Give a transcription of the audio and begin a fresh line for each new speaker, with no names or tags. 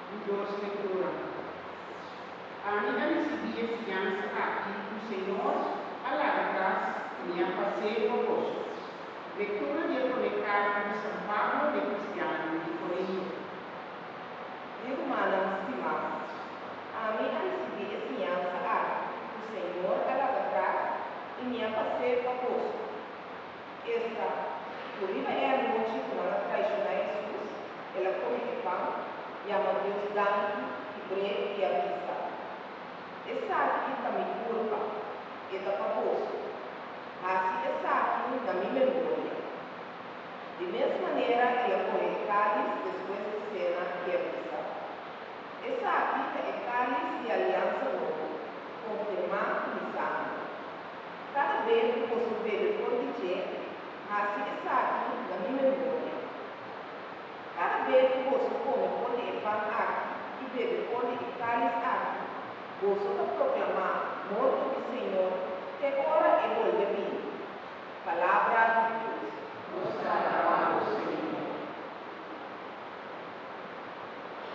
Di dos lektura. Ami a risibí e siñansa aki ku Señor a laga tras i mi a pas'é pa boso. Lektura di e promé karta di San Pablo n'e kristiannan di Korinto.
Mi rumannan stimá, ami a risibí e siñansa aki ku Señor a laga tras i mi a pas'é pa boso. Esta, ku riba e anochi ku nan a traishoná Hesus, el a kohe e pan, yama Dios danki, kibr'é i a bisa, Esaki ta mi kurpa, e ta pa boso. Hasi esaki na mi memoria. Di mes manera el a kohe e kális despues di sena i a bisa, Esaki ta e kális di aliansa nobo, konfirmá ku mi sanger. Kada be ku boso bebe for di dje, hasi esaki na mi memoria. Kada be ku boso kome for di e pan aki i bebe for di e kális aki, boso ta proklamá morto di Señor te ora.